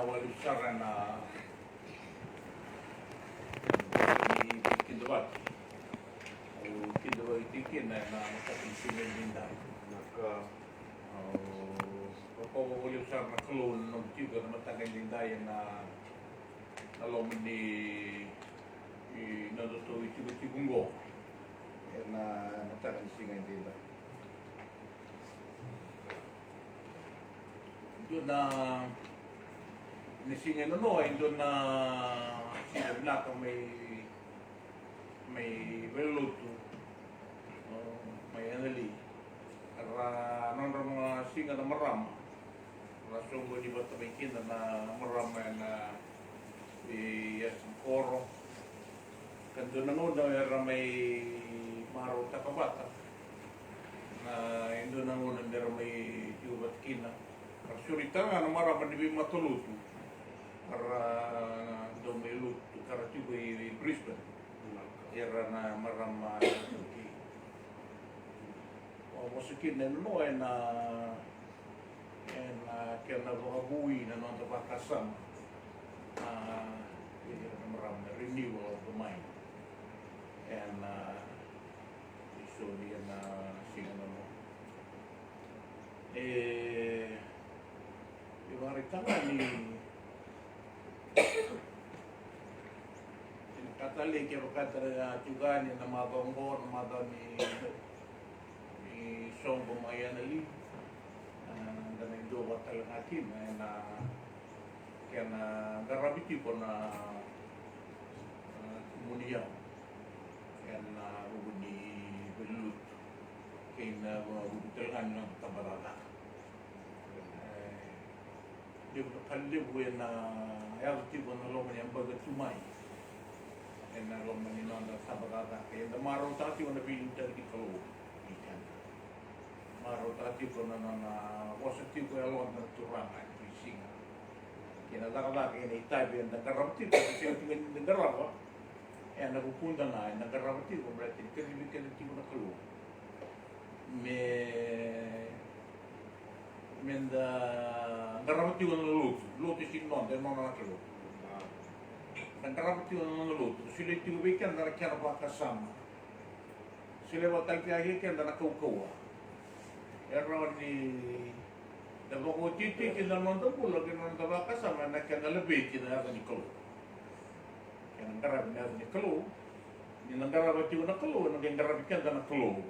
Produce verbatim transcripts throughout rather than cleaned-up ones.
Vakalevu sara ena veikidavaki au kidavaki tiko kina ena mataka ni siga edaidai. Au vakavakalevu sara na Kalou na noqu tiko ena mataka edaidai ena loma ni nodatou itikotiko oqo ena mataka ni siga edaidai. Dua na, na siga e nanoa e dua na siga vinaka mai, mai valenilotu, mai Eneli. Era nodra na siga na marama. Ra soqoni vata mai kina na marama ena veiyasana koro. Ka dua na gauna era mai marautaka vata na, e dua na gauna mera mai tiko vata kina. Ra soritaka ga na marama ni veimatalotu. Ra dau mai lotu ka ra tiko i Brisbane. Era na marama. Au vosa kina e nanoa ena, ena kena vakavoui na noda vakasama. A, ira na marama na renewal of the mind. Ena, a, isoli ena siga nanoa. E, e vakaraitaka ni ena ka talei kevaka da tiko yani ena macawa oqo, na macawa ni, ni soqo mai Eneli. A, da na dua vata tale ga kina ena kena qaravi tiko na, a, kumuni yau ena vuku ni valenilotu kei na vuku tale ga ni noda tabacakacaka. E, levu na ka levu ena yaco tiko ena loma ni yabaki tu mai. Ena loma ni noda tabacakacaka eda marautaka tiko na veiliutaki ni Kalou. Ni keda marautaka tiko na, na, na vosa tiko e yaloda na Turaga ena veisiga. Kei na cakacaka ena itavi eda qarava tiko, eda sega tiko ni da qarava ena vukuda ga, eda qarava tiko baleta ni kacivi keda tiko na Kalou. Me, me da qarava tiko na lotu, lotu e sega ni noda, e nona na Kalou. Da qarava tiko na nona lotu, solia tiko vei keda na kena vakasama. Solia vata tale tiko vei keda na kaukauwa. E rawa ni da vakaotioti kina na noda bula kei na noda vakasama ena kena laveti na yaca ni Kalou. Kena qaravi na yaca ni Kalou. Ni na qarava tiko na Kalou, ena qai qaravi keda na Kalou.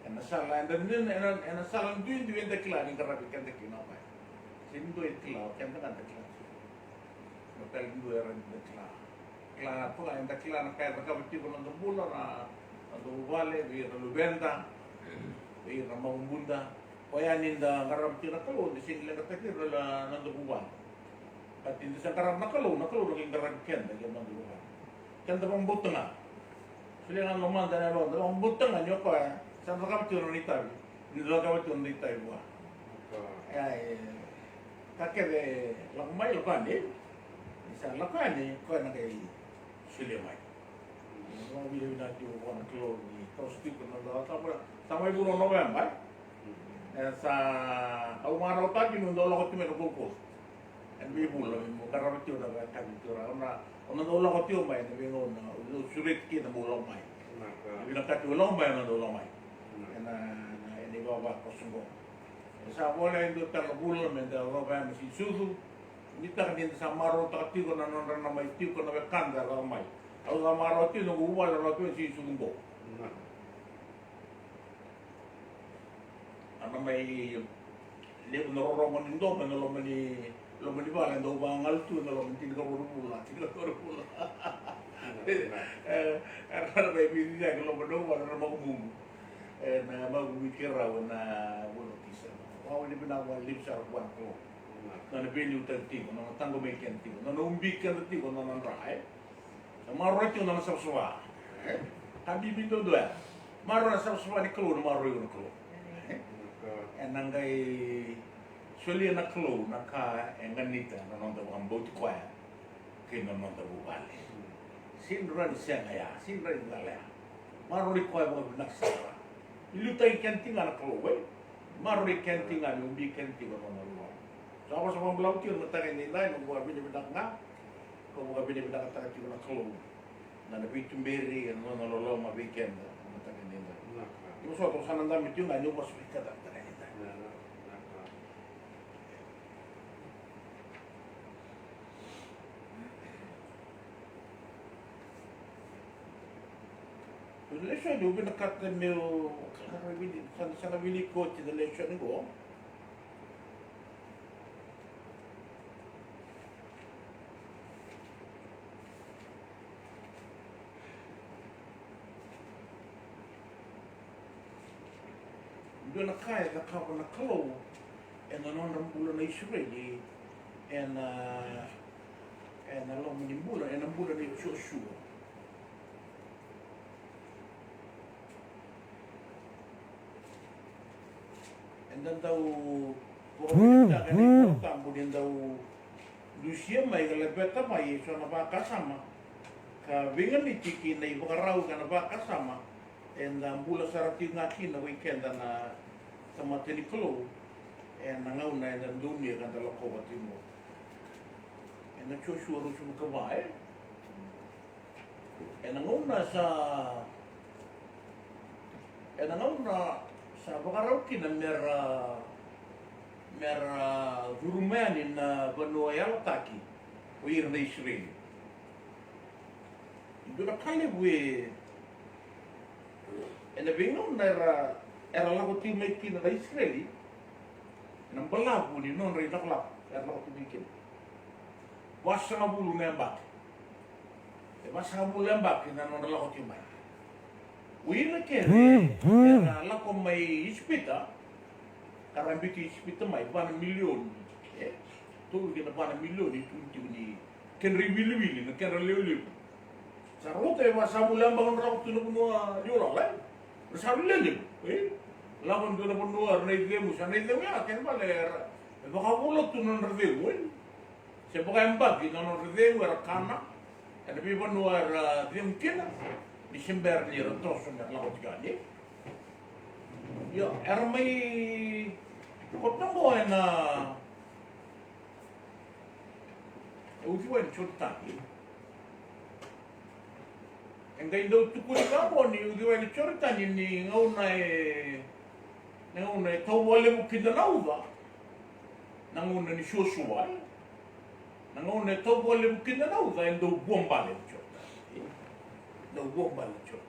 Ena sala eda, ena, ena sala duidui eda kila ni qaravi keda kina o koya. Sega ni dua e kila, o keda ga da kila. Mataqali dua e rawa ni da kila. Kila toka, eda kila na ka e cakava tiko na noda bula, na noda vuvale, vei ira na luveda, vei ira na makubuda. Koya ni da qarava tiko na Kalou, da sega ni leqataki ira na noda vuvale. Baleta ni da sa qarava na Kalou, na Kalou na qai qaravi keda kei na noda vuvale. Keda vakabauta ga. Solia ga na lomada ena yaloda, vakabauta ga ni o koya sa cakava tiko na nona itavi. Ni da cakava tiko na nona itavi vua. Ia, e, ka kece lako mai, lako yani. Ni sa lako yani, koya na qai solia mai. Au vakavinavinaka tiko vua na Kalou ni toso tiko na noda, sa mai, sa mai vula o Noveba, e? E sa, au marautaka tiko ni dau lako tiko mai na Gold Coast. Ena veivula, meu qarava tiko na veika ni Turaga, au na, au na dau lako tiko mai ena veigauna, au dau sureti kina meu lako mai. Vinakati au lako mai, au na dau lako mai. Ena, ena, ena ivavakoso oqo. E sa voleka e dua tale na vula me da yacova yani na siganisucu. Ni taka ni da sa marautaka tiko na nodra na mai tiko na wekada e lako mai. Au sa marau tiko na noqu vale e lako tiko na siganisucu oqo. A na mai levu na rorogo ni domo ena loma ni, loma ni vale, dau vagalalataki tu ena loma ni tinikarua na vula, tinikarua na vula. E, era na mai vivi cake loma ni vale, era makububu. E, na makububu i keirau ena vula o Tiseba. Vakavinavinaka vakalevu sara vua na Kalou. Na nona veiliutaki tiko, na nona taqomaki keda tiko, na nona ubi keda tika ena nona dra, e? Na maroroi tiko na nona savasava. E? Ka bibi duadua ya. Maroroi na savasava ni Kalou, na maroroi iko na Kalou. E? Ena qai solia na Kalou na ka e ganita na noda vakabauti koya kei na noda vuvale. Sega ni rawa ni sega ya, sega ni rawa ni cala ya. Maroroi koya vakavinaka sara. Liutaki keda tiko ga na Kalou, e? Maroroi keda tiko ga, me ubi keda tiko ena nona loloma. Sa vosa vakabalavu tiko na mataka edaidai, noqu vakavinavinaka ga. Kau vakavinavinakataka tiko na Kalou na, na veituberi ena nona loloma vei keda na mataka edaidai. Vinaka. Ni vosa, toka sa na dabe tiko ga, ni vosa vei keda na mataka edaidai. Vinaka. Na lesoni au vinakata meu, sa na wili, sa na, sa na wiliki oti na lesoni qo. Dua na ka e cakava na Kalou ena nodra bula na Isireli, ena, ena loma ni bula, ena bula nei Josua. Eda dau vakavinavinaka ena iVolatabu ni dau dusia mai ka laveta mai eso na vakasama ka veiganiti kei na ivakarau ka na vakasama eda bula sara tiko ga kina vei keda na tamata ni Kalou ena gauna eda donuya ka da lakova tiko. Ena Josua ruasagavulu ka va, e? Ena gauna sa, ena gauna sa vakarau kina mera, mera curuma yani na vanua yalataki o ira na Isireli. E dua na ka levu e, ena veigauna era, era lako tiko mai kina na Isireli, ena balavu ni nodra ilakolako era lako tiko mai kina. Vasagavulu na yabaki. E vasagavulu na yabaki na nodra lako tiko mai. O ira kece era lako mai Ijipita, ka ra biuti Ijipita mai, va na milioni, e? Tolu kei na va na milioni tu, tu ni kedra iwiliwili, na kedra levulevu. Sa rauta e vasagavulu na yabaki nodra lako tu na vanua liwalala, e? Ra sa levu, e? Lako dua na vanua, ra na icegu, sa na icegu ya, kena ibalebale era, e vakavola tu na nodra cegu, e? Se vakayabaki na nodra cegu era kana ena veivanua era cegu kina, ni se bera ni ra toso me ra lako tiko yani. Io, era mai koto qo ena, e, uciwai ni Joritani. E qai dau tukuni ga qo ni uciwai ni Joritani ni gauna e, ni gauna e tau vakalevu kina na uca. Na gauna ni Josua, e? Na gauna e tau vakalevu kina na uca, e dau vuabale na Joritani, e? Dau vuabale na Joritani.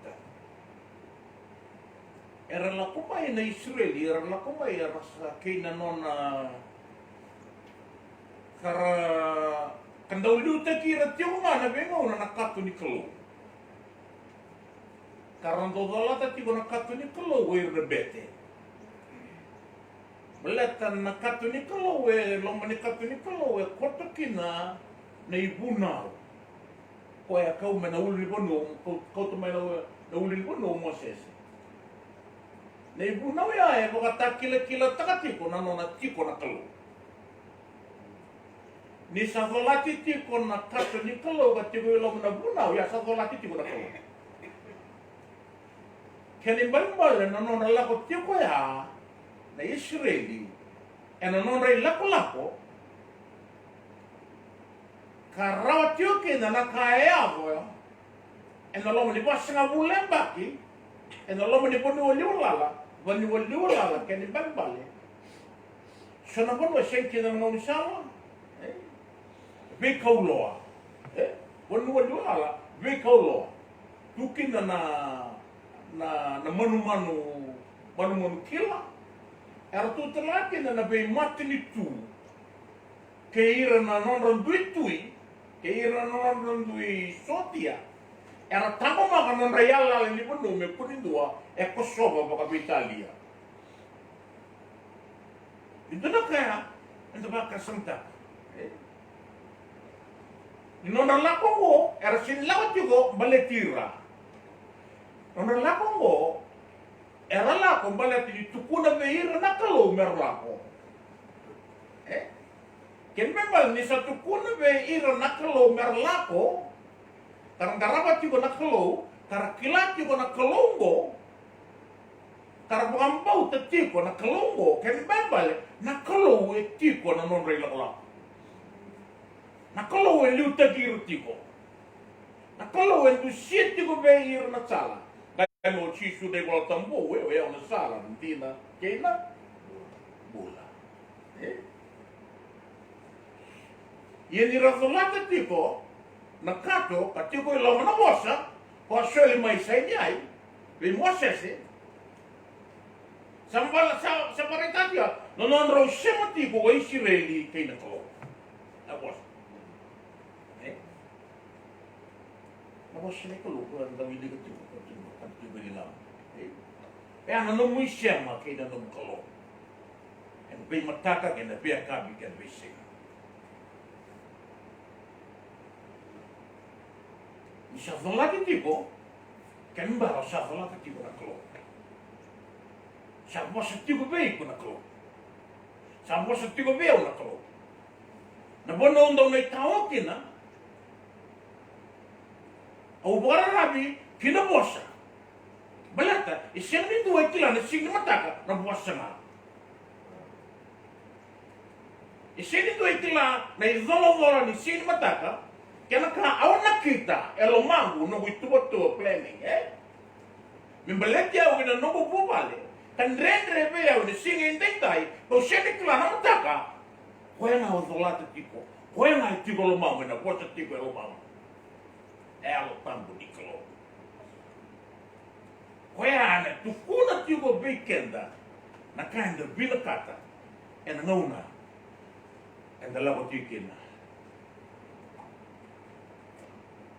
Era lako mai na Isireli, era lako mai, era sa kei na nona, ka ra, ka dau liutaki ira tiko ga na veigauna na kato ni Kalou. Ka ra dau colata tiko na kato ni Kalou o ira na bete. Baleta na kato ni Kalou, e loma ni kato ni Kalou e koto kina na ivunau. Koya e kau mai na ulunivanua, kau, kauta mai na, na ulunivanua o Mosese. Na ivunau ya e vakatakilakilataka tiko na nona tiko na Kalou. Ni sa colati tiko na kato ni Kalou ka tiko i loma na vunau, ia sa colati tiko na Kalou. Kena ibalebale na nodra lako tiko ya na Isireli ena nodra ilakolako, ka rawa tiko kina na ka e yaco ena loma ni vasagavulu na yabaki ena loma ni vanua liwalala, vanua liwalala, kena ibalebale. So na vanua sega kina na gaunisala, e? Veikau loa, e? Vanua liwalala, veikau loa. Tu kina na, na, na manumanu, manumanu kila. Era tu tale ga kina na veimatanitu kei ira na nodra dui tui, kei ira na nodra dui sotia. Era taqomaka na nodra iyaloyalo ni vanua me kua ni dua e kosova vakaveitalia. E dua na ka eda vakasamataka, e? Ni nodra lako oqo era sega ni lako tiko baleti ira. Nodra lako oqo era lako baleta ni tukuna vei ira na Kalou mera lako. E? Kena ibalebale ni sa tukuna vei ira na Kalou mera lako, ka ra qarava tiko na Kalou, ka ra kila tiko na Kalou oqo, Ka ra vakabauta tiko na Kalou oqo, kena ibalebale na Kalou e tiko na nodra ilakolako. Na Kalou e liutaki ira tiko. Na Kalou e dusia tiko vei ira na sala. Qai o Jisu na iVola Tabu, e, o yau na sala, na dina kei na bula. E? Ia ni ra colata tiko na kato ka tiko i loma na vosa ko a soli mai Saineai vei Mosese, sa bala sa sa baraitaki na nodrau sema tiko o Isireli kei na Kalou. Na vosa. E? Na vosa ni Kalou ko na wilika tiko ko tiko ka tiko i loma. E? E a na nomu isema kei na nomu Kalou. Ena veimataka kei na veiyakavi kei na veisiga. Ni sa colati tiko, kena ibalebale sa colata tiko na Kalou. Sa vosa tiko vei iko na Kalou. Sa vosa tiko vei au na Kalou. Na vanua au dau nuitaka kina, au vakararavi ki na vosa. Baleta e sega ni dua e kila na siga ni mataka, na vosa ga. E sega ni dua e kila na icolacola ni siga ni mataka. Kena ka au nakita e lomaqu noqu ituvatuva planning, e? Me baleti au kei na noqu vuvale ka dredre vei au ena siga edaidai, kau sega ni kila na mataka. Koya ga au colata tiko, koya ga e tiko e lomaqu, ena vosa tiko e lomaqu. E Yalo Tabu ni Kalou. Koya ena tukuna tiko vei keda na ka eda vinakata ena gauna eda lako tiko kina.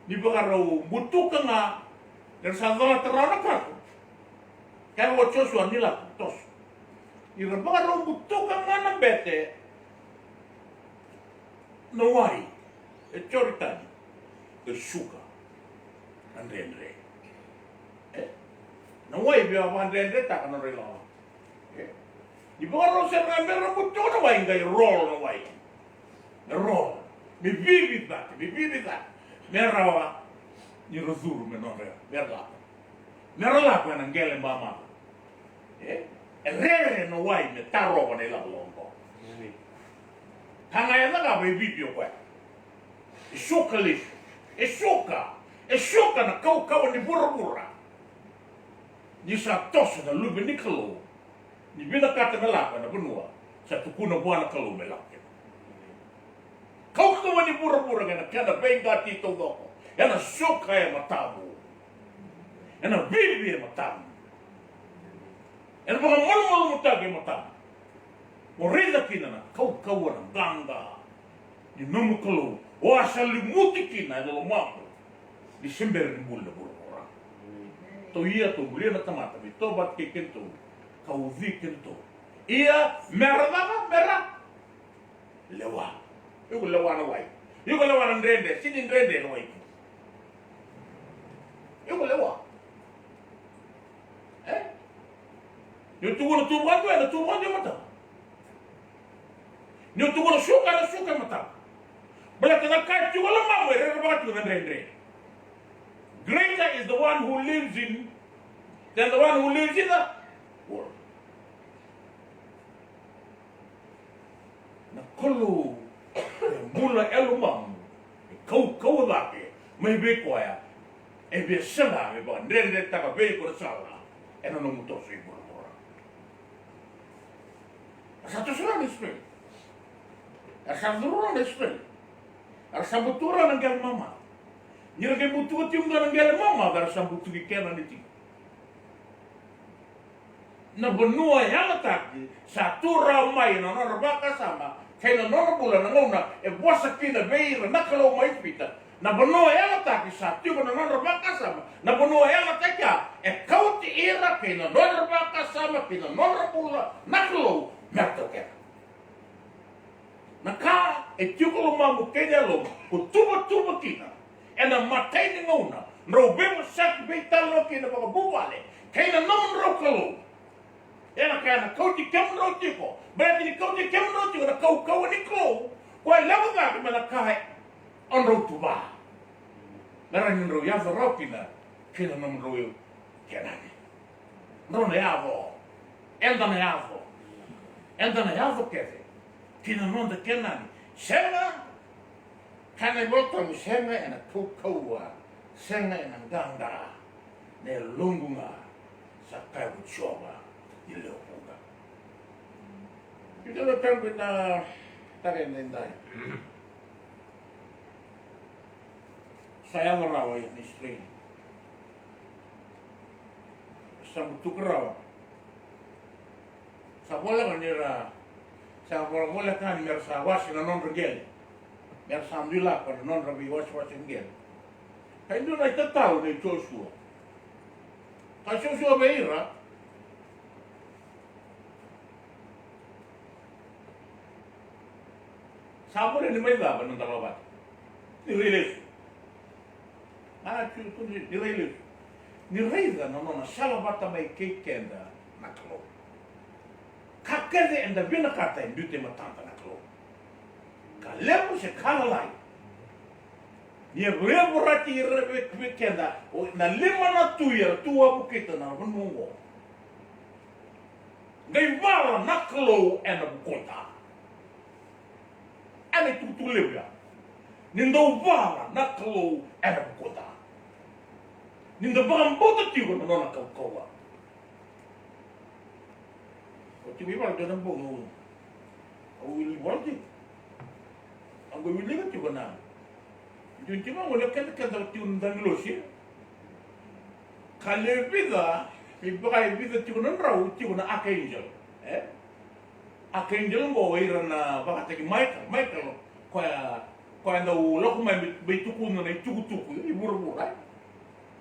Ni vakarau butuka ga, ni ra sa colata rawa na kato. Kaya o Josua ni lako, toso. Ni ra vakarau butuka ga na bete, na wai e Joritani e suka na dredre. E? Na wai via vakadredretaka na nodra ilakolako. E? Ni vakarau sara ga me ra butuka na wai, qai rolo na wai. Me rolo. Me vivi cake, me vivi cake. Me rawa ni ra curu me nodra, me ra lako. Me ra lako ena qele mamaca. E? E rere na wai me tarova na ilakolako oqo. Ka ga e cakava e vivi o koya. E suka lesu. E suka. E suka na kaukauwa ni vuravura. Ni sa toso na luve ni Kalou. Ni vinakata me lako ena vanua sa tukuna vua na Kalou me lako kina. Kaukauwa ni vuravura kei na kena veiqati taucoko ena suka e matamu. Ena vivi e matamu. Ena vakamalumalumutaki e matamu. Mo raica kina na kaukauwa, na qaqa ni nomu Kalou, o a sa lumuti kina ena lomamu ni se bera ni buli na vuravura. Tou ia, tou bulia na tamata me tou vata kei kedatou, ka ucui kedatou. Ia me ra cava? Me ra lewa. Iko lewa na wai. Iko lewa na dredre. Sega ni dredre na wai. Iko lewa. E? Ni o tukuna tu vakadua, ena tu vakadua e matamu. Ni o tukuna suka, ena suka e matamu. Baleta na ka e tiko e lomamu e rerevaka tiko na dredre. Greater is the one who lives in than the one who lives in the world. Na Kalou e bula e lomamu, e kaukauwa cake mai vei koya, e via saga me vakadredretaka vei iko na sala ena nomu toso i vuravura. Era sa toso rawa na Isireli. Era sa curu rawa na Isireli. Era sa butuka rawa na qele mamaca. Ni ra qai butuka tiko ga na qele mamaca, era sa butuki Kenani tiko. Na vanua yalataki sa tu rawa mai ena nodra vakasama kei na nodra bula na gauna e vosa kina vei ira na Kalou mai Ijipita. Na vanua yalataki sa tiko na nodra vakasama. Na vanua yalataki ya e kauti ira kei na nodra vakasama kei na nodra bula na Kalou me taukena. Na ka e tiko e lomamu kei na yalomu ko tuvatuva kina ena imatai ni gauna, drau veivosaki veitalanoa kina vakavuvale kei na nomudrau Kalou. Ena ka ena kauti kemudrau tiko, baleta ni kauti kemudrau tiko na kaukauwa ni Kalou, ko e levu cake mai na ka e o drau tuva. Na rawa ni drau yaco rawa kina kei na nomudrau Kenani. Drau na yaco. Eda na yaco. Eda na yaco kece ki na noda Kenani. Sega. Kaya na iVolatabu, sega ena kaukauwa, sega ena qaqa, na yaloqu ga, sa kaya ko Jiova ni lewe vuqa. Io, na taro ena taro edaidai. Sa yaco rawa na Isireli. Sa butuka rawa. Sa voleka ni ra, sa vo-, voleka ni me ra sa wase na nodra qele. Me ra sa dui lako ena nodra veiwasewase qele. Ka e dua na itatau nei Josua. Ka Josua vei ira. Sa bole ni mai cava na noda lako vata. Ni rai lesu. A, tu, tu, ni, ni rai lesu. Ni raica na nona sala vata mai kei keda na Kalou. Ka kece eda vinakata e biuta e matada na Kalou. Ka levu se ka lalai. Ni a veivorati ira vei, vei keda, o, na lima na tui era tu wavokita na vanua oqo. Qai vala na Kalou ena vukuda. Ena itukutuku levu ya. Ni dau vala na Kalou ena vukuda. Ni da vakabauta tiko na nona kaukauwa. Au tiko i vale dua na bogi au, au wili vola tiko. Au qai wilika tiko na. Dua tiko qo na keda, keda tiko na dagilosi. Ka lewe vica, me vaka e vica tiko na drau tiko na archangel. E? Archangel qo o ira na vakataki Michael, Michael, koya, koya dau lako mai me, me tukuna na itukutuku i vuravura, e?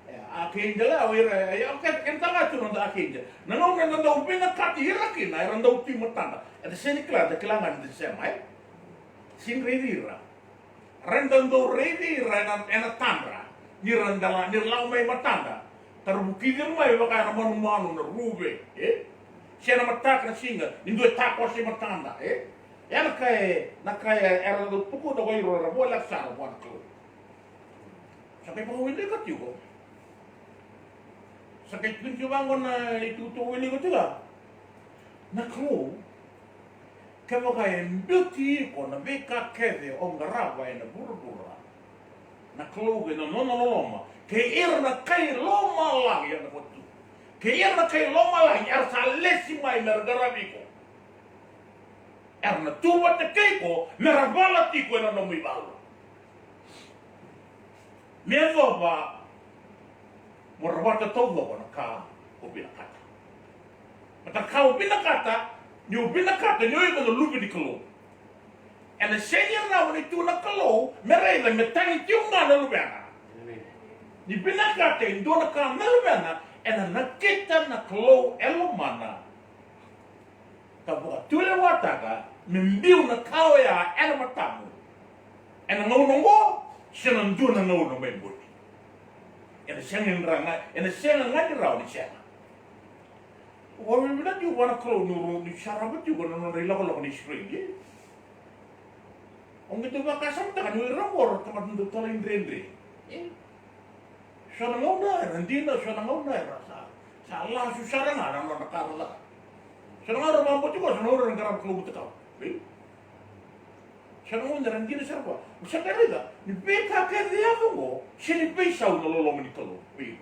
E, archangel, o ira, e, o keda, keda taga tu na noda archangel. Na gauna eda dau vinakati ira kina, era dau tu i matada. Eda sega ni kila, da kila ga ni da sema, e? Sega ni raici ira. Ra dau dau raici ira ena, ena tadra. Ni ra dau la, ni ra lako mai matada. Tara vukici ira mai vaka na manumanu, na ruve, e? Se na mataka, na siga, ni dua e takoso i matada, e? Ia na ka e, na ka e, era dau tukuna ko ira era voleka sara vua na Kalou. Sa qai vakawilika tiko. Sa qai tukuni tiko vaqo na itukutuku wilika tiko. Na Kalou, kevaka e biuti iko na veika kece o qarava ena vuravura, na Kalou kei na nona loloma, kei ira na kai lomalagi ena vatu, kei ira na kai lomalagi era sa lesi mai me ra qaravi iko. Era na tu vata kei iko me ra vala tiko ena nomu ivalu. Me yacova mo rawata taucoko na ka o vinakata. Baleta ka o vinakata, ni o vinakata ni o iko na luve ni Kalou. Ena sega ni rawa ni tu na Kalou me raica me tagi tiko ga na luvena. Ni vinakata e dua na ka na luvena, ena nakita na Kalou e lomana. Ka vakatulewataka me biu na ka oya ena matamu. Ena gauna oqo, se na dua na gauna mai muri. Ena sega ni rawa ga, ena sega ga ni rawa ni sega. Au vakavinavinaka tiko vua na Kalou niu, niu sarava tiko na nodra ilakolako na Isireli. Au qai dau vakasamataka ni o ira oqo era tamata dau talaidredre. So na gauna era dina, so na gauna era sa, sa lasu sara ga na nodra ka ra cakava. So na gauna era vakabauti koya, so na gauna era qarava kalou matakawa. Ei? So na gauna era dina sara vua. Sa qai raica ni veika kece e yaco oqo, sega ni veisau na loloma ni Kalou. Ei?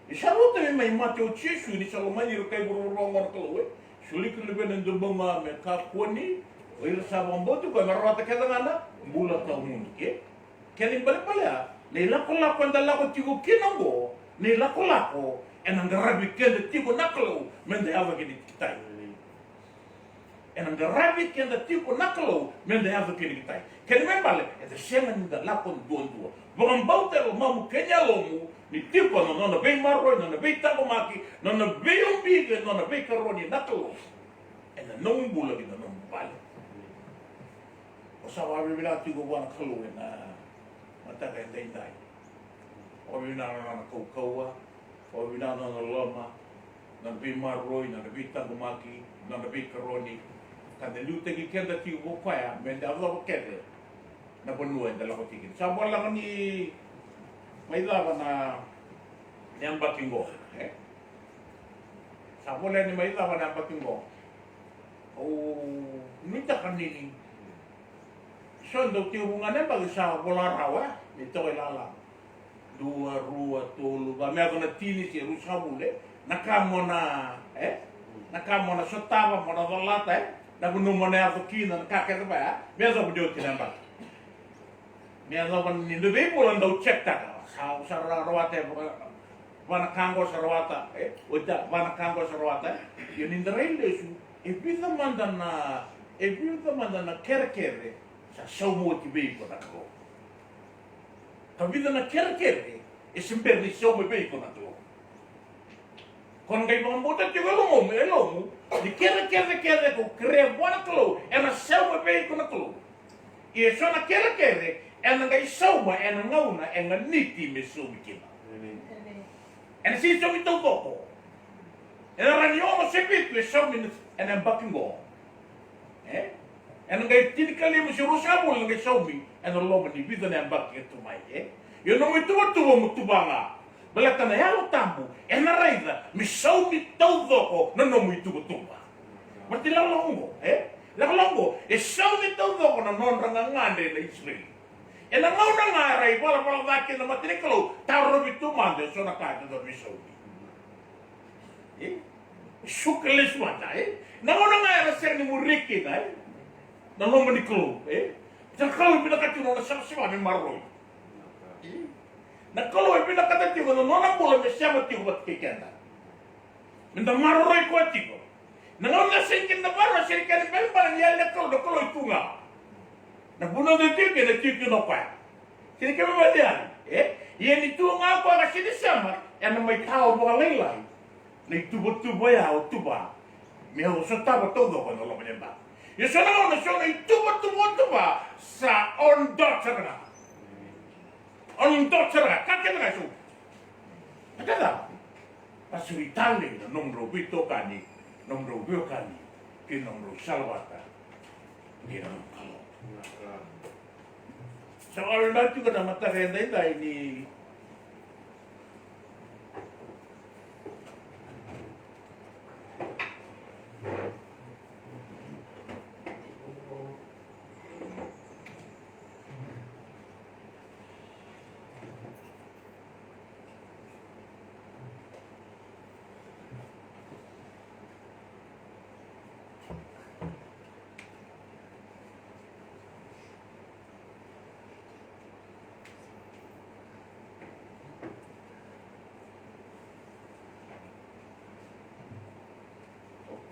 Ni sa rauta me mai mate o Jisu, ni sa lomani ira kai vuravura oqo na Kalou, e. Soli ira na luvena e duabau ga me kakua ni, o ira sa vakabauti koya me rawata kece ga na bula tawamudu, ke? Kena ibalebale ya, na ilakolako eda lako tiko kina oqo, na ilakolako ena qaravi keda tiko na Kalou meda yaco kina ki tai. Ena qaravi keda tiko na Kalou meda yaco kina ki tai. Kena ibalebale, eda sega ni da lako duadua. Vakabauta e lomamu kei na yalomu ni tiko na nona veimaroroi, na nona veitaqomaki, na nona veiubi kei na nona veikaroni na Kalou ena nomu bula kei na nomu vale. Au sa vakavinavinaka tiko vua na Kalou ena mataka edaidai. Au vakavinavinaka na nona kaukauwa, au vakavinavinaka na nona loloma, na nona veimaroroi, na nona veitaqomaki, na nona veikaroni. Ka da liutaki keda tiko ko koya meda yacova kece na vanua eda lako tiko kina. Sa voleka ni mai cava na, na yabaki qo, e? Sa voleka ni mai cava na yabaki qo. Au nuitaka ni so dau tekivu ga na yabaki sa vola rawa, e, ni toka i lala. Dua, rua, tolu, va, me yaco na tini se ruasagavulu, e. Na ka mo na, e? Na ka mo na sotava, mo na colata, e? Na vanua mo na yaco kina, na ka kece va ya. Me yacova ni oti na yabaki. Me yacova ni dau veivula dau check taka. Sa, sa ra-, rawata, e, va, va na ka qo sa rawata, e? Oti, va na ka qo sa rawata, e? Io ni da rai lesu, e vica mada na, e vica mada na kerekere sa sauma oti vei iko na Kalou. Ka vica na kerekere e se bera ni sauma vei iko na Kalou. Ko na qai vakabauta tiko e lomamu, e lomamu, ni kerekere kece ko kerea vua na Kalou ena sauma vei iko na Kalou. Ia e so na kerekere ena qai sauma ena gauna e ganiti me saumi kina. Amen. Ena sega ni saumi taucoko. Ena rawa ni ono se vitu e saumi ena yabaki qo. E? Ena qai tinikalima se ruasagavulu ena qai saumi ena loma ni vica na yabaki e tu mai, e? Ia nomu ituvatuva mo tuva ga. Baleta na Yalo Tabu ena raica me saumi taucoko na nomu ituvatuva. Baleta ilakolako qo, e? Ilakolako qo e saumi taucoko na nodra gagadre na Isireli. Ena gauna ga era ivalavala ca kina na mata ni Kalou, tarovi tu mada e so na ka e dodonu me saumi. E? Suka lesu mada, e? Na gauna ga era sega ni muri kina, e? Na loma ni Kalou, e? Na Kalou e vinakata tiko na nona savasava me maroroi. E? Na Kalou e vinakata tiko na nona bula me sema tiko vata kei keda. Me da maroroi koya tiko. Na gauna sega kina na maroroi, sega ni kena ibalebale ni yali na Kalou, na Kalou e tu ga. Na vanua e tiko kina, e tiko kina o koya. Sega ni kena ibalebale ni yali, e? Ia ni tu ga o koya ka sega ni sema, ena mai tawa vakalailai na ituvatuva ya o tuva. Me o sotava taucoko ena loma ni yabaki. Ia so na gauna so na ituvatuva o tuva sa on dot sara ga. On dot sara ga, ka kece ga e sau. Na ka cava? Ka sui tale na nomudrau veitokani, nomudrau veiwekani, kei na nomudrau salavata kei na nomu Kalou. Sa wale na tiko na mataka edaidai ni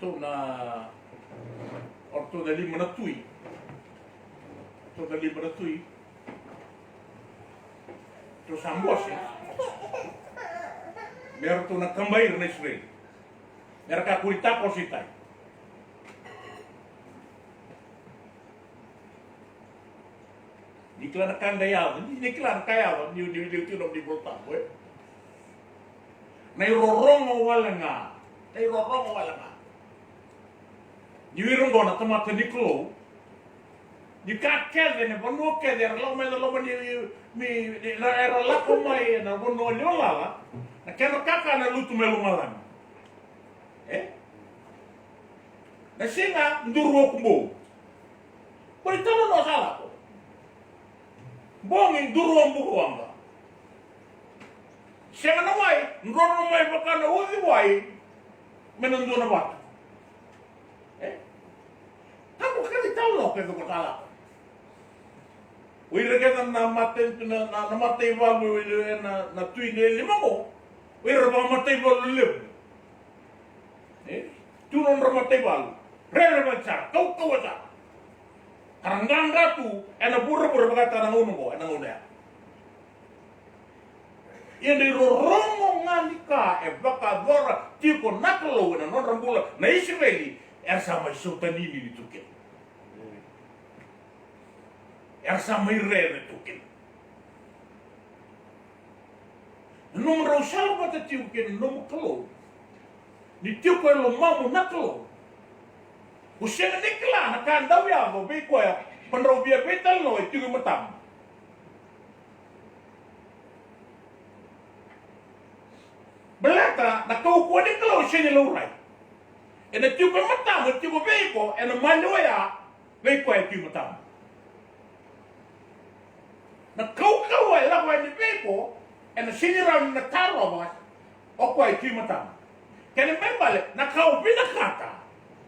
O ratou na, o ratou na lima na tui. O ratou na lima na tui. Ratou sa bose. Me ratou na kaba ira na Isireli. Me ra kakua ni takoso i tai. Ni kila na ka qai yaco, ni, ni kila na ka yaco, ni, ni, ni, ni, ni, ni, ni, na irorogo wale ga. Na irorogo wale ga. Ni o ira oqo na tamata ni Kalou. Ni ka kece, na vanua kece, era lako mai na loma ni, ni, ni, na, era lako mai na vanua ni olala. Na kena kakana lutu mai lomalagi. E? Na siga duru oku bou. Ko ni tala no sa lako. Bogi duru o buka waqa. Sega na wai, drodro mai vaka na uciwai. Me na dua na vatu. E? Tabu ka ni tala no ke ko sa lako. O ira kece na mata, na, na, na mataivalu, e, na, na tui e lima qo. O ira vakamataivalu levu. E? Tu nodra mataivalu. Rerevaki sara, kaukauwa sara. Ka ra qaqa tu ena vuravura vakataka na gauna qo, ena gauna ya. Ia na irorogo ga ni ka e vakayacora tiko na Kalou ena nodra bula na Isireli, era sa mai sautaninini tu kina. Era sa mai rere tu kina. Na nomudrau sala vata tiko kei na nomu Kalou. Ni tiko e lomamu na Kalou. O sega ni kila na ka dau yaco vei koya, pa drau via veitalanoa e tiko e matamu. Baleta na kaukauwa ni Kalou sega ni laurai. Ena tiko e matamu, e tiko vei iko, ena mani oya vei koya e tu e matamu. Na kaukauwa e lako yani vei iko, ena sega ni rawa ni na tarova o koya e tu e matamu. Kena ibalebale, na ka o vinakata,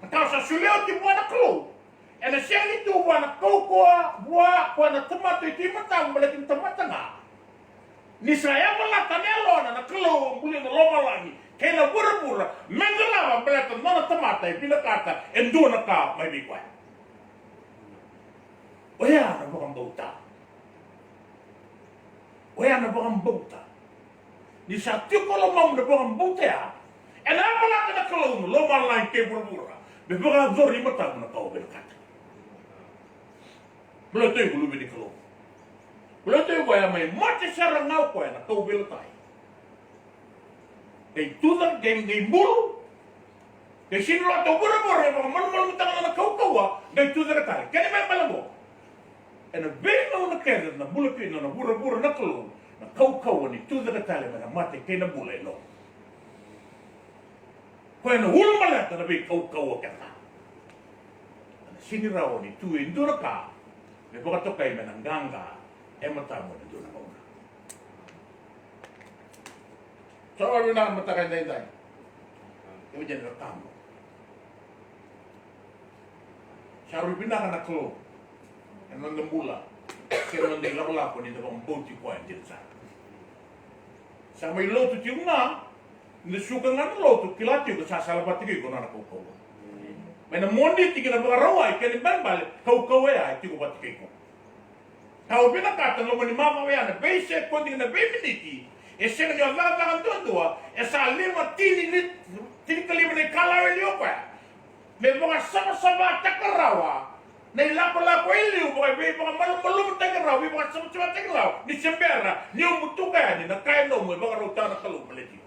na ka o sa solia oti vua na Kalou, ena sega ni tu vua na kaukauwa, vua koya na tamata e tu e matamu, baleta ni tamata ga. Ni sa yavalata na yalona na Kalou a bulia na lomalagi kei na vuravura me dolava baleta na nona tamata e vinakata e dua na ka mai vei koya. Oya na vakabauta. Oya na vakabauta. Ni sa tiko e lomamu na vakabauta ya, ena yavalata na Kalou na lomalagi kei vuravura me vakayacori e matamu na ka o vinakata. Baleta o iko luve ni Kalou. Baleta o iko ya mai mate sara ga o koya na kauveilatai. Qai tucake, qai, qai bulu. Qai sega ni rauta o vuravura, e vakamalumalumutaka na kaukauwa, qai tucake tale. Kena ibalebale qo, ena veigauna kece na bula kina na vuravura na Kalou, na kaukauwa ni tucake tale mai na mate kei na bula e loma. Koya na ulabaleta na veikaukauwa kece ga. Ena sega ni rawa ni tu e dua na ka me vakatokai mai na qaqa e matamu ena dua na gauna. Sa rui vinaka na mataka edaidai. Kemuni na wekaqu, sa rui vinaka na Kalou ena noda bula kei na noda ilakolako ni da vakabauti koya dina sara. Sa mai lotu tiko ga, ni da suka ga na lotu, kila tiko sa sala vata kei iko na nona kaukauwa. Mai na Moniti ki na Vakarauwai, kena ibalebale kaukauwa ya e tiko vata kei iko. Ka o vinakata na loma ni macawa ya, na veisekodi kei na veiminiti, e sega ni o cakacaka duadua, e sa lima, tini, ni, tinikalima na ikalawa e liu o koya. Me vakasavasavataka rawa na ilakolako e liu, vaka, veivakamalumalumutaki rawa, veivakasavasavataki rawa, ni se bera ni o butuka yani na ka e nomu e vakarautaka na Kalou baleti iko.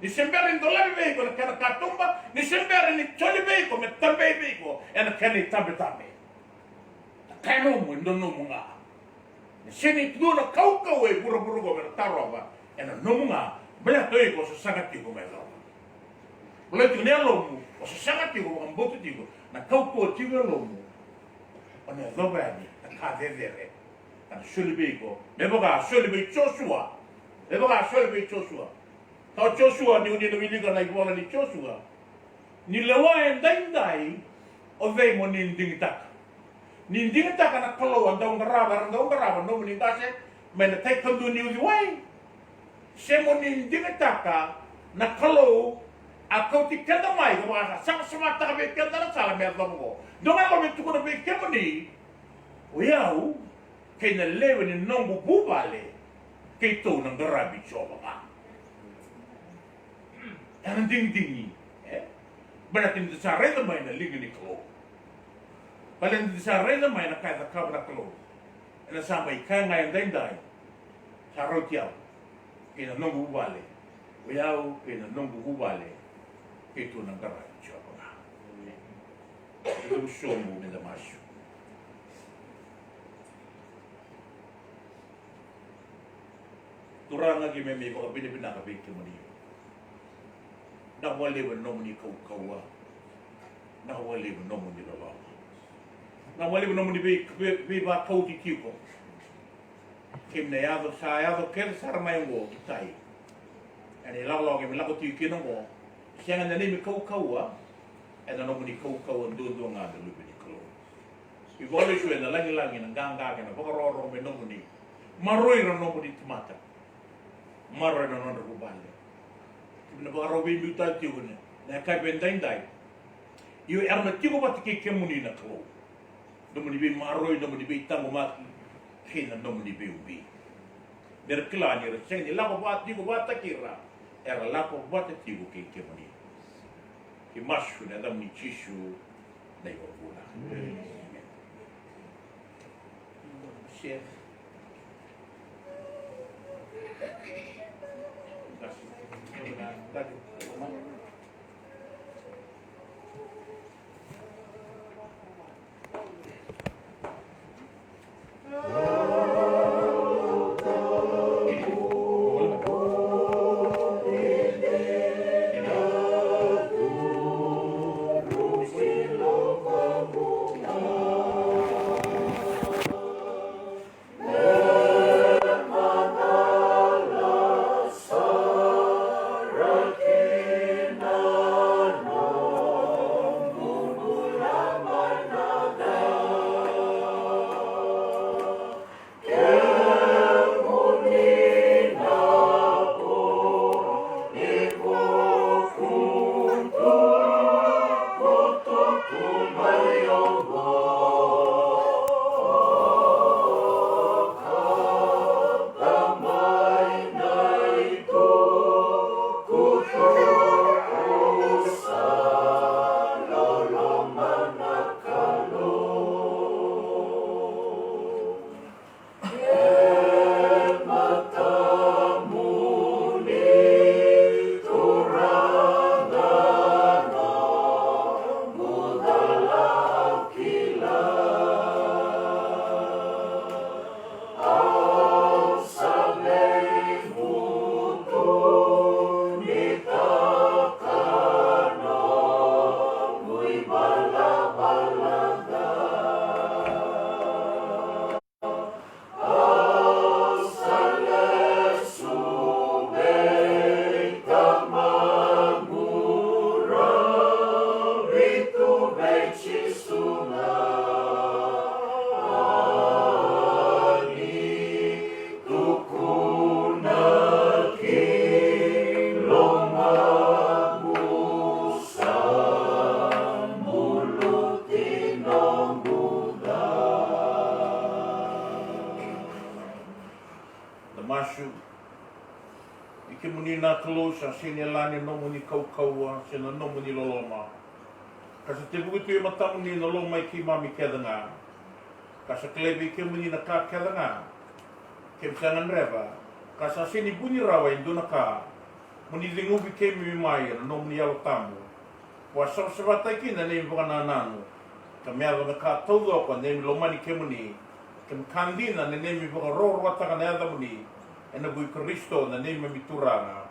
Ni se bera ni dolavi vei iko na kena katuba, ni se bera ni soli vei iko me tabei vei iko ena kena itabetabe. Na ka e nomu e dua nomu ga. Ni sega ni dua na kaukauwa e vuravura qo me na tarova, ena nomu ga, baleta o iko o sasaga tiko me yacova. Baleta tiko na yalomu, o sasaga tiko, vakabauta tiko, na kaukauwa tiko e yalomu, o na yacova yani na ka cecere. Ena soli vei iko, me vaka a soli vei Josua. Me vaka a soli vei Josua. Ka o Josua, ni o ni na wilika na ivola ni Josua. Ni lewa edaidai, o cei mo ni digitaka? Ni digitaka na Kalou a dau qarava, era dau qarava, nomuni qase, mai na tai kadua ni uciwai? Se mo ni digitaka na Kalou a kauti keda mai, ka vakasavasavataka vei keda na sala me yacova qo? Dua ga na ka me tukuna vei kemuni, o yau kei na lewe ni noqu vuvale, keitou na qaravi Jiova ga. Ena digidigi, e? Baleta ni da sa raica mai na liga ni Kalou. Baleta ni da sa raica mai na ka e cakava na Kalou. Ena sa mai kaya ga edaidai, sa rauti au kei na noqu vuvale, o yau kei na noqu vuvale, keitou na qaravi Jiova ga. Keitou sobu me da masu. Turaga, keimami vakavinavinaka vei kemuni. Vinaka vakalevu na nomuni kaukauwa. Vinaka vakalevu na nomuni loloma. Vinaka vakalevu na nomuni vei, vei, veivakauti tiko. Keimami na yaco, sa yaco kece sara mai oqo ki tai. Ena ilakolako keimami lako tiko kina oqo. Sega na neimami kaukauwa, ena nomuni kaukauwa duadua ga na Luve ni Kalou. Ni vakalesui ena lagilagi na qaqa kei na vakarokoroko me nomuni. Maroroi ira na nomuni tamata. Maroroi na nodra vuvale. Keimami na vakarau veibiu tale tiko na, na yakavi edaidai. Io, era na tiko vata kei kemuni na Kalou. Nomuni veimaroroi, nomuni veitaqomaki, kei na nomuni veiubi. Me ra kila ni ra sega ni lako vata tiko vakataki ira, era lako vata tiko kei kemuni. Keimami masu ena yacamuni Jisu na iVakabula. Amen. Masu. I kemuni na Kalou sa sega ni yalani na nomuni kaukauwa se na nomuni loloma, ka sa tevuki tu e matamuni na loma i keimami kece ga. Ka sa kilai vei kemuni na ka kece ga keimami sa gadreva, ka sa sega ni vuni rawa e dua na ka mo ni ceguvi keimami mai ena nomuni Yalo Tabu. Vakasavasavataki kina na neimami vakanananu, ka me yaco me ka taucoko na neimami lomani kemuni, ka me ka dina na neimami vakarokorokotaka na yacamuni, ena vuku i Karisito na neimami Turaga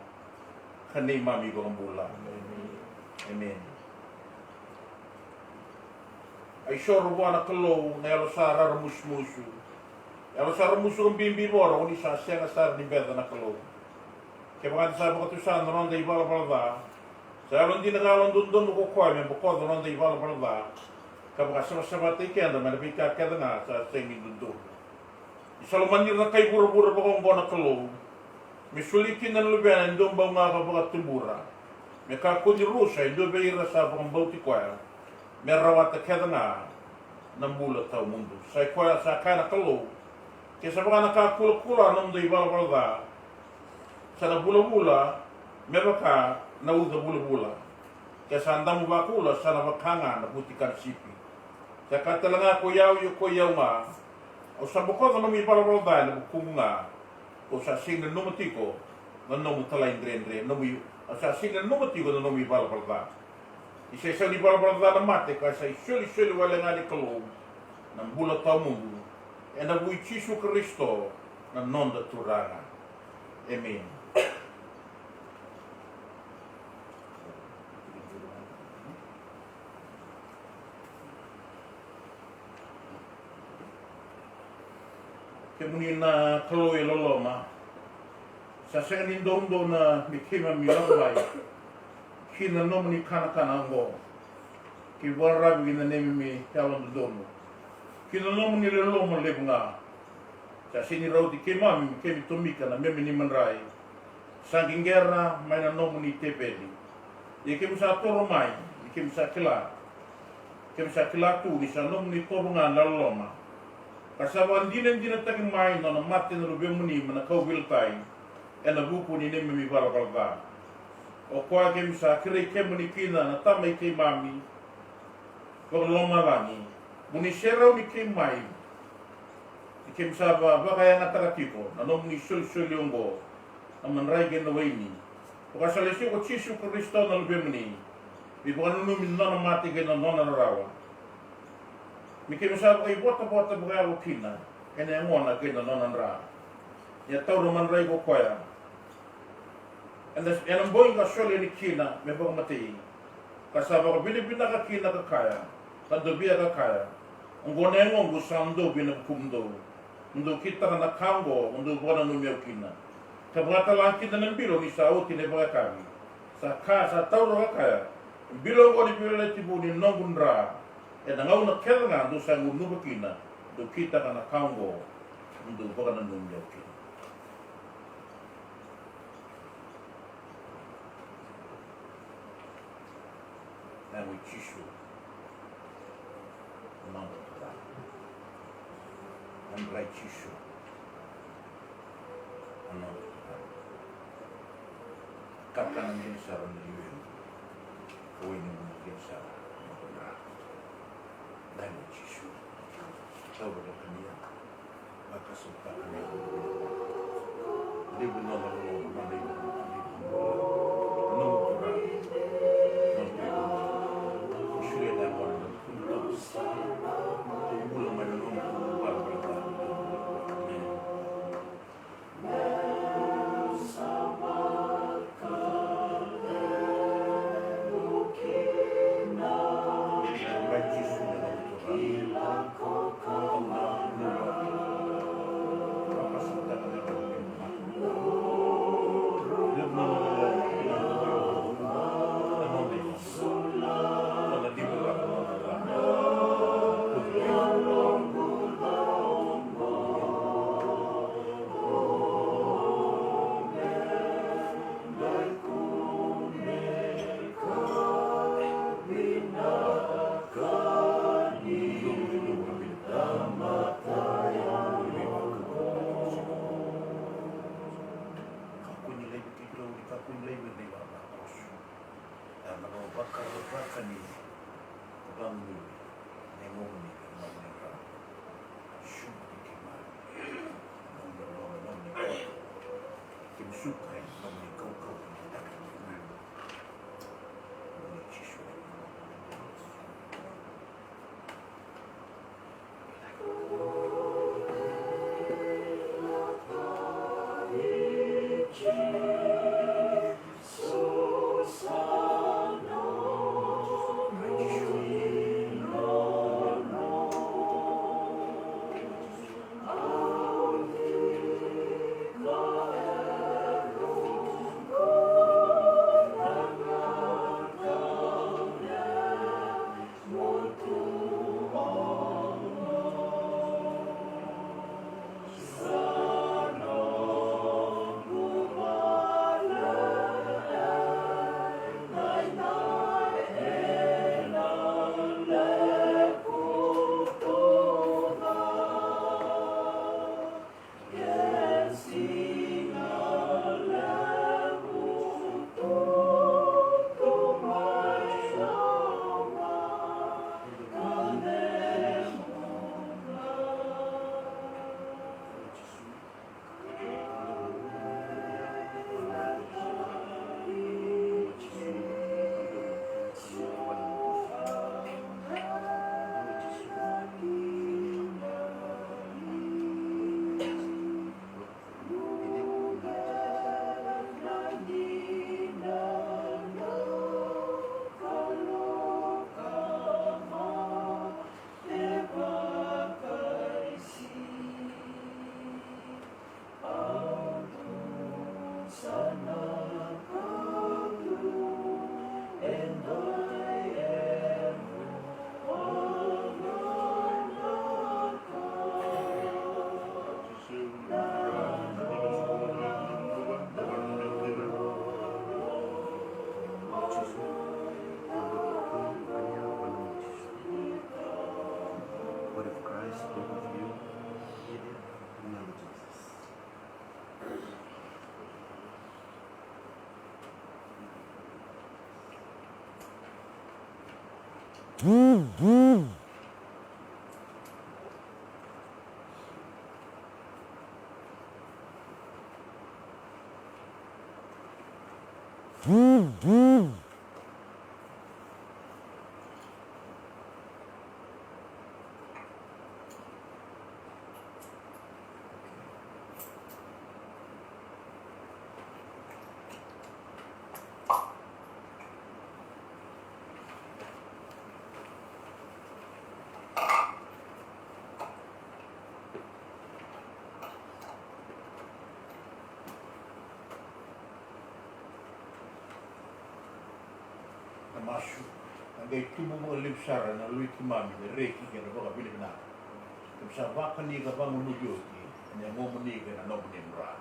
ka neimami iVakabula. Emeni. A isoro vua na Kalou na yalo sa raramusumusu, yalo sa raramusu ka bibi voro, o ni sa sega sara ni beca na Kalou. Kevaka eda sa vakatusa na noda ivalavala ca, sa yalodina ka yalododonu ko koya me bokoca na noda ivalavala ca, ka vakasavasavataki keda mai na veika kece ga sa sega ni dodonu. Ni sa lomani ira na kai vuravura vakaoqo na Kalou, me soli kina na Luvena e dua bau ga ka vakatubura, me kakua ni rusa e dua vei ira sa vakabauti koya, me rawata kece ga na bula tawamudu. Sa i koya sa kaya na Kalou, ke sa vaka na ka kulakula na nomudou ivalavala ca, sa na vulavula me vaka na uca vulavula. Ke sa damu vakula, sa na vaka ga na vutika na sipi. Sa kaya tale ga ko i au, io ko i au ga, au sa bokoca na nomu ivalavala ca ena vukumu ga. Au sa sega ni nanuma tiko na nomu talaidredre, nomu i-, au sa sega ni nanuma tiko na nomu ivalavala ca. Ni sa isau ni valavala ca na mate, ka sa isolisoli wale ga ni Kalou na bula tawamudu, ena vuku i Jisu Karisito na noda Turaga. Emeni. Kemuni na Kalou e loloma, sa sega ni doudou na me keimami lako mai ki na nomuni kanakana oqo, kei vakararavi ki na neimami yalododonu, ki na nomuni loloma levu ga. Sa sega ni rauti keimami me keimami tomika na meme ni madrai sa qiqera mai na nomuni teveli. Ia keimami sa toro mai, ni keimami sa kila, keimami sa kila tu ni sa nomuni itovo ga na loloma, ka sa vakadinadinataki mai na nona mate na Luvemuni mai na kauveilatai ena vuku ni neimami valavala ca. O koya keimami sa kerei kemuni kina na Tama i keimami vakalomalagi, mo ni serauni keimami, ni keimami sa va-, vakayagataka tiko na nomuni solisoli oqo, na madrai kei na waini. Vakasalesi ko Jisu Karisito na Luvemuni, me vakananumi na nona mate kei na nona rarawa, me keimami sa vakaivotavota vakayalo kina ena yagona kei na nona dra. Ia taura madrai ko koya ena, ena bogi ka soli yani kina me vakamatei, ka sa vakavinavinaka kina ka kaya, ka dovia ka kaya, oqo na yagoqu sa dovi ena vukumudou. Mo dou kitaka na ka oqo mo dou vakananumi au kina. Ka vakatala kina na bilo ni sa oti na ivakayakavi, sa ka, sa taura ka kaya, bilo oqo ni veiyalayalati vou ni noqu dra, ena gauna kece ga dou sa gunuva kina, dou kitaka na ka oqo mo dou vakananumi au kina. Yago i Jisu, na noda Turaga. Yago i Jisu, na noda Turaga. Kakana dina sara na liwegu, ka wainimuna dina sara na noqu dra. Yago i Jisu. Taura vakania. Vakasautaka na yalo. Levu na loloma, na levu na loloma. Na nomu Turaga. Na nomu Turaga. Solia na yalo, na nomu Turaga. Bula mai na nomu Turaga. Amen. Na masu. Na qai tubu vakalevu sara na lui keimami na reki kei na vakavinavinaka. Keimami sa vakani ka vagunuvi oti ena yagomuni kei na nomuni dra.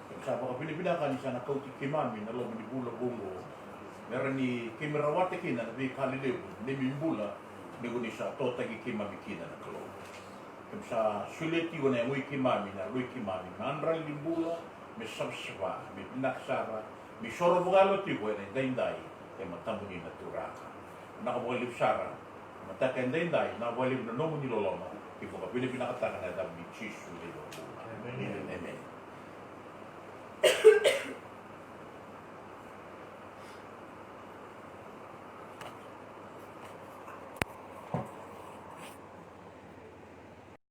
Keimami sa vakavinavinaka ni sa na kauti keimami na loma ni vula vou oqo, me ra ni keimami rawata kina na veika lelevu ni neimami bula, ni ko ni sa totaki keimami kina na Kalou. Keimami sa solia tiko na yago i keimami, na yalo i keimami, na yadrali ni bula me savasava, me vinaka sara, me soro vakayalo tiko ena edaidai e matamuni na Turaga. Vinaka vakalevu sara. Mataka edaidai, vinaka vakalevu na nomuni loloma, keimami vakavinavinakataka ena yacamuni Jisu na iVakabula. Emeni. Emeni.